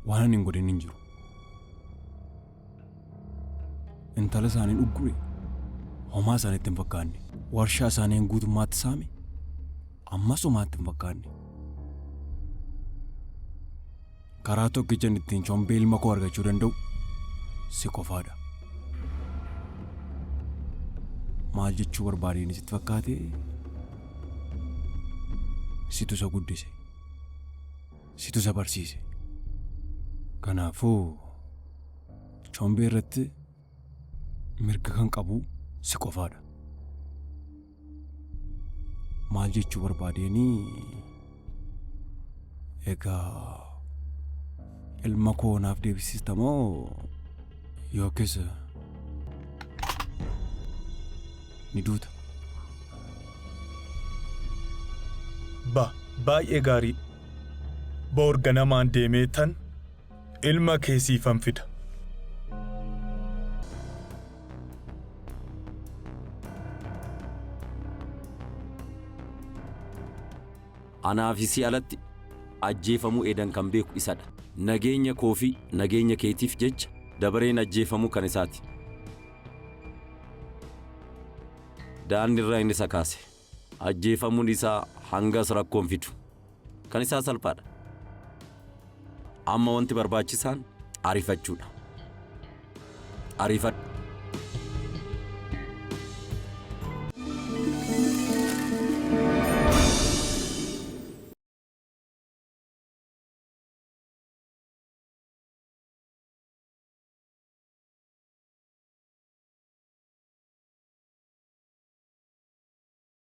Waan ani hin godhin hin jiru. Intala isaanii dhuggure homaa isaaniitti hin fakkaanne. Warshaa isaanii guutummaatti saame ammas homaatti hin fakkaanne. Karaa tokkichan ittiin chombee ilma koo argachuu danda'u si qofaadha. Maal jechuu barbaadeen sitti fakkaate? Situ isa guddise. Situ isa barsiise. Kanaafuu chombee irratti mirga kan qabu si qofaadha. Maal jechuu barbaadeenii egaa ilma koo naaf deebisista moo yookiis ni duuta? Ba baay'ee gaarii. Boor ganamaan deemee tan ilma kee siifan fida. Anaa fi si alatti ajjeefamuu Eedan kan beeku isadha. Nageenya koo fi nageenya keetiif jecha dabareen ajjeefamuu kan isaati. Daandiirraa inni isa kaase. Ajjeefamuun isaa hangas rakkoo hin fidu. Kan isaa salphaadha. Amma wanti barbaachisaan ariifachuudha. Ariifadhu.